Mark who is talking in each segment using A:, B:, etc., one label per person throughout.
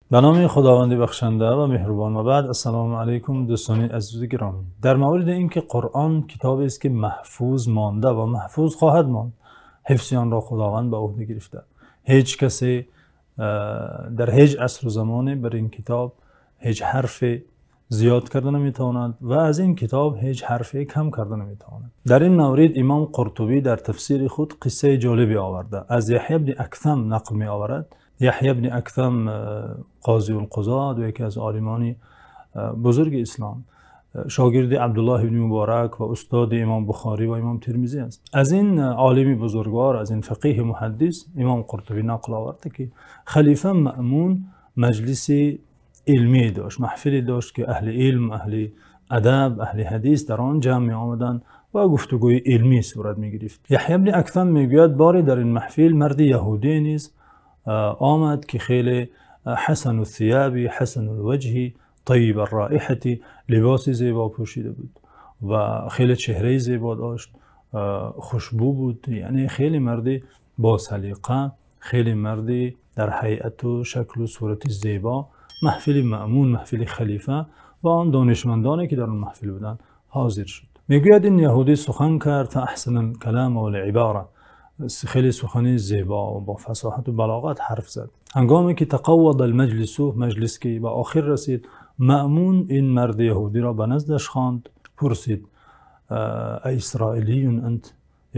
A: Ба номи Худованди бахшанда ва меҳрубон. Ва баъд, ассалому алайкум, дӯстони азизу гиромӣ. Дар мавриди инки Қуръон китобест, ки маҳфуз монда ва маҳфуз хоҳад монд, ҳифзи онро Худованд ба уҳда гирифта. Ҳеҷ касе дар ҳеҷ асру замоне бар ин китоб ҳеҷ ҳарфе зиёд карда наметавонад ва аз ин китоб ҳеҷ ҳарфе кам карда наметавонад. Дар ин маврид имом Қуртубӣ дар тафсири худ қиссаи ҷолибе овардааст. Аз Яҳё ибни Аксам нақл меоварад. Яҳё ибни Аксам қозиулқузот ва яке аз олимони бузурги ислом, шогирди Абдуллоҳ ибни Муборак ва устоди имом Бухорӣ ва имом Термизӣ аст. Аз ин олими бузургвор, аз ин фақеҳи муҳаддис имом Қуртубӣ нақл овардааст, ки халифа Маъмун маҷлиси илмӣ дошт, маҳфиле дошт, ки аҳли илм, аҳли адаб, аҳли ҳадис дар он ҷамъ меомаданд ва гуфтугӯи илмӣ сурат мегирифт. Яҳё ибни Аксам мегӯяд, боре дар ин маҳфил марди яҳудӣ низ омад, ки хеле ҳасанус-сиёб, ҳасанул-ваҷҳ, таййибур-роиҳа, либоси зебо пӯшида буд ва хеле чеҳраи зебо дошт, хушбӯ буд, яъне хеле марде бо салиқа, хеле марде дар ҳайъат ва шакл ва сурати зебо. Маҳфили Маъмун, маҳфили халифа ва он донишмандоне, ки дар он маҳфил буданд, ҳозир шуд. Мегӯяд, ин яҳудӣ сухан кард, фаахсанал-калома вал-ибора, хеле сухани зебо ва бо фасоҳат ва балоғат ҳарф зад. Ҳангоме ки тақаввадал-маҷлис, маҷлис ки ба охир расид, Маъмун ин марди яҳудиро ба наздаш хонд, пурсид: аисроилиюн ант,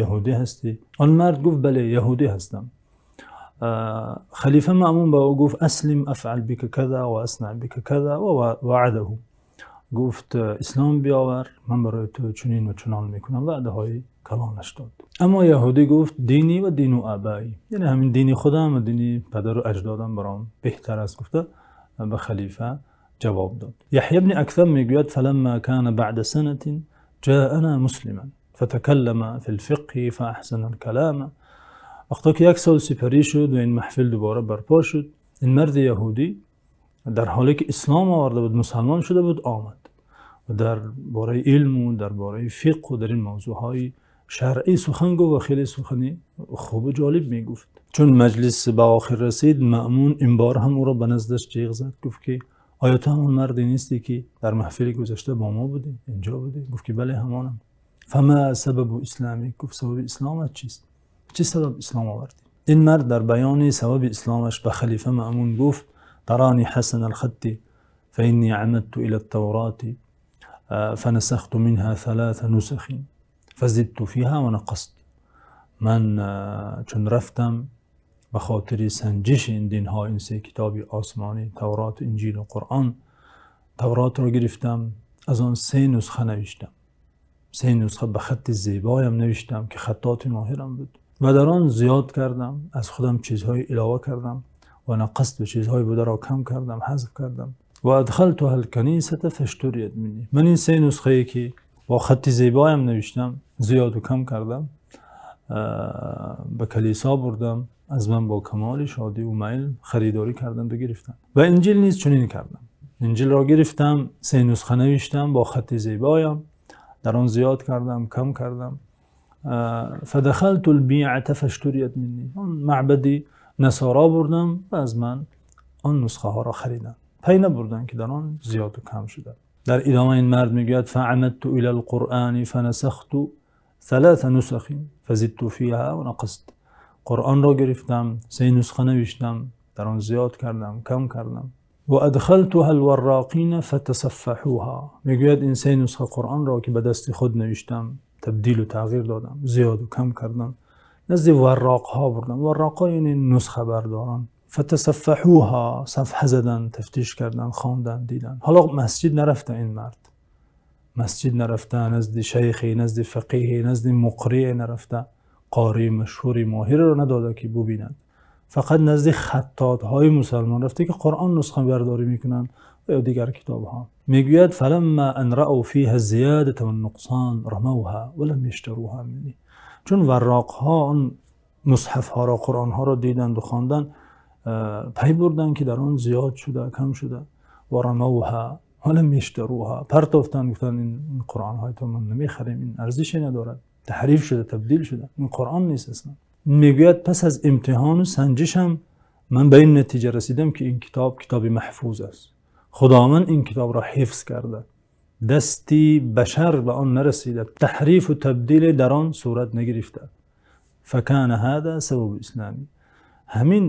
A: яҳудӣ ҳастӣ? Он мард гуфт: бале, яҳудӣ ҳастам. Халифа Маъмун ба ӯ гуфт: аслим афъал бика каза ва асна бика каза ва ваъадаҳу. Гуфт: ислом биёвар, ман барои ту чунин ва чунон мекунам. Ваъдаҳои калонаш дод. Аммо яҳудӣ гуфт: динӣ ва дину обоӣ, яъне ҳамин дини худам ва дини падару аҷдодам барам беҳтар аст, гуфта ба халифа ҷавоб дод. Яҳё ибни Аксам мегӯяд: фаламма кана баъда санатин ҷаана муслиман фатакаллама фил-фиқҳи фаахсанал-калома. Вақте ки як сол сипарӣ шуд ва ин маҳфил дубора барпо шуд, ин марди яҳудӣ дар ҳоле ки ислом оварда буд, мусулмон шуда буд, омад ва дар бораи илм ва дар бораи фиқҳ ва дар ин мавзӯъҳои шаръӣ сухан гуфт ва хеле сухани хуб ва ҷолиб мегуфт. Чун маҷлис ба охир расид, Маъмун ин бор ҳам ӯро ба наздаш ҷеғ зад, гуфт ки оё ту ҳамон марде нестӣ, ки дар маҳфили гузашта бо мо будӣ, инҷо будӣ? Гуфт ки бале, ҳамонам. Фама сабабу исломӣ? Гуфт: сабаби исломат чист? Чӣ сабаб ислом овардӣ? Ин мард дар баёни сабаби исломаш ба халифа Маъмун гуфт: таранӣ ҳасанал-хатти фаиннӣ амадту илат-тавроти фанасахту минҳа салоса нусахин фазидту фиҳа ва нақасту. Ман чун рафтам ба хотири санҷиши ин динҳо, ин се китоби осмонӣ, Таврот, Инҷил ва Қуръон, Тавротро гирифтам, аз он се нусха навиштам. Се нусха ба хатти зебоям навиштам, ки хаттоти моҳирам буд, ва дар он зиёд кардам, аз худам чизҳое илова кардам ва нақаст ва чизҳои бударо кам кардам, ҳазф кардам. Ва адхалтуҳал-канисата фаштурият минни. Ман ин се нусхае, ки бо хатти зебоям навиштам, зиёд ва кам кардам, ба калисо бурдам, аз ман бо камоли шодӣ ва майл харидорӣ карданд ва гирифтам. Ва Инҷил низ чунин кардам. Инҷилро гирифтам, се нусха навиштам бо хатти зебоям, дар он зиёд кардам, кам кардам. Фадахалтул-биъата фаштурият минни. Он маъбади насоро бурдам ва аз ман он нусхаҳоро хариданд. Пай набурданд, ки дар он зиёд ва кам шуда. Дар идома ин мард мегӯяд: фаамадту илал-Қуръони фанасахту салоса нусахин фазидту фиҳа ва нақасту. Қуръонро гирифтам, се нусха навиштам, дар он зиёд кардам, кам кардам. Ва адхалтуҳал-варроқина фатасаффаҳуҳа. Мегӯяд, ин се нусха Қуръонро, ки ба дасти худ навиштам, табдил ва тағйир додам, зиёд ва кам кардам, назди варроқҳо бурдам. Варроқҳо яъне нусхабардорон. Фатасаффаҳуҳа, сафҳа задан, тафтиш кардан, хондан, дидан. Ҳоло масҷид нарафта ин мард, масҷид нарафта, назди шайхе, назди фақеҳе, назди муқрие нарафта, қории машҳури моҳиреро надода, ки бубинад. Фақат назди хаттотҳои мусулмон рафта, ки Қуръон нусхабардорӣ мекунанд ва ё дигар китобҳо. Мегӯяд: фаламма ан раав фиҳа зиёдата ван-нуқсон рамавҳа ва лам яштаруҳа минни. Чун варроқҳо он мусҳафҳоро, Қуръонҳоро диданд ва хонданд, пай бурданд, ки дар он зиёд шуда, кам шуда. Ва рамавҳа ва лам яштаруҳа, партофтанд, гуфтанд: ин Қуръонҳои то мо намехарем, ин арзише надорад, таҳриф шуда, табдил шуда, ин Қуръон нест асло. Мегӯяд, пас аз имтиҳону санҷиш ҳам Ман ба ин натиҷа расидам, ки ин китоб китоби маҳфуз аст. Худованд ин китобро ҳифз карда, дасти башар ба он нарасида, таҳриф ва табдил дар он сурат нагирифта. فكان هذا سبب إسلامي. Ҳамин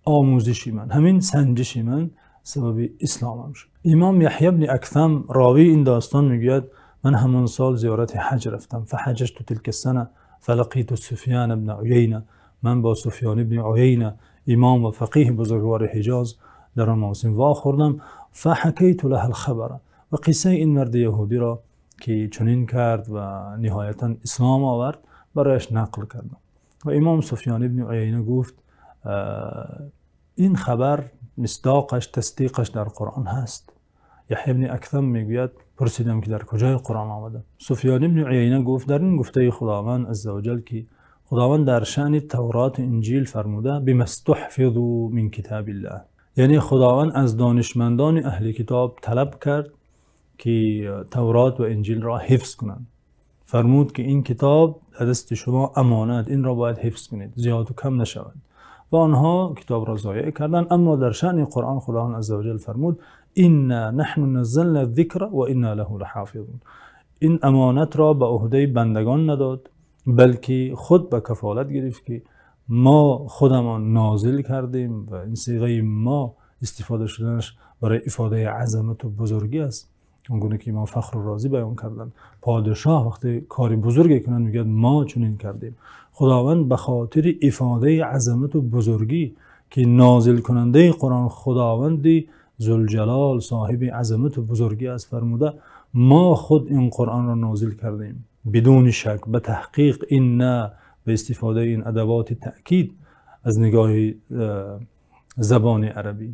A: омӯзиши ман, ҳамин санҷиши ман сабаби исломам шуд. Имом Яҳё ибни Аксам, ровии ин достон, мегӯяд: ман ҳамон сол зиёрати ҳаҷ рафтам. فحججت تلك السنة فلقيت سفيان بن عيينة. Ман бо Суфён ибни Уяйна, имом ва фақеҳи бузургвори Ҳиҷоз, дар он мавсим вохӯрдам. فحكيت له الخبر. Ва қиссаи ин марди яҳудиро, ки чунин кард ва ниҳоятан ислом овард, барояш нақл кардам. Ва имом Суфён ибни Уяйна гуфт: ин хабар мисдоқаш, тасдиқаш дар Қуръон ҳаст. Яҳё ибни Аксам мегӯяд: пурсидам, ки дар куҷои Қуръон омада? Суфён ибни Уяйна гуфт: дар ин гуфтаи Худованд азза ва ҷал, ки Худованд дар шаъни Тавроту Инҷил фармуда: بما استحفظوا من كتاب الله. Яъне Худованд аз донишмандони аҳли китоб талаб кард, ки Таврот ва Инҷилро ҳифз кунанд. Фармуд, ки ин китоб аз дасти шумо амонат, инро бояд ҳифз кунед, зиёду кам нашавад. Ва онҳо китобро зоеъ карданд. Аммо дар шаъни Қуръон Худованд азза ва ҷал фармуд: إنا نحن نزلنا الذكر وإنا له لحافظون. Ин амонатро ба уҳдаи бандагон надод, балки худ ба кафолат гирифт, ки мо худамон нозил кардем. Ва ин сиғаи мо истифода шуданаш барои ифодаи азамату бузургӣ аст, он гуна ки имом Фахру Розӣ баён карданд: подшоҳ вақте кори бузурге кунад, мегӯяд: мо чунин кардем. Худованд ба хотири ифодаи азамату бузургӣ, ки нозилкунандаи Қуръон Худованди зулҷалол, соҳиби азамату бузургӣ аст, фармуда: мо худ ин Қуръонро нозил кардем. Бидуни шак, ба таҳқиқ. إنا ба истифодаи ин адавоти таъкид аз нигоҳи забони арабӣ,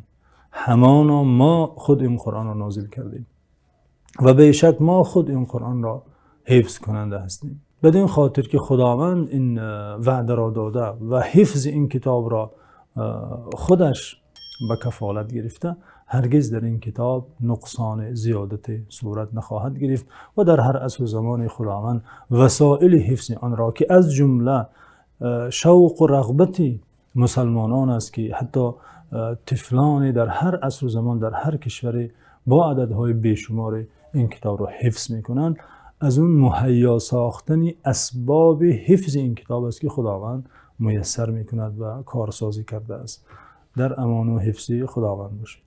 A: ҳамоно мо худ ин Қуръонро нозил кардем ва бешак мо худ ин Қуръонро ҳифз кунанда ҳастем. Бадин хотир, ки Худованд ин ваъдаро дода ва ҳифзи ин китобро худаш ба кафолат гирифта, ҳаргиз дар ин китоб нуқсон, зиёдате сурат нахоҳад гирифт. Ва дар ҳар асру замони Худованд васоили ҳифзи онро, ки аз ҷумла шавқу рағбати мусалмонон аст, ки ҳатто тифлоне дар ҳар асру замон, дар ҳар кишваре, бо ададҳои бешуморе ин китобро ҳифз мекунанд, аз он муҳайё сохтани асбоби ҳифзи ин китоб аст, ки Худованд муяссар мекунад ва корсозӣ кардааст. Дар амону ҳифзи Худованд бошед.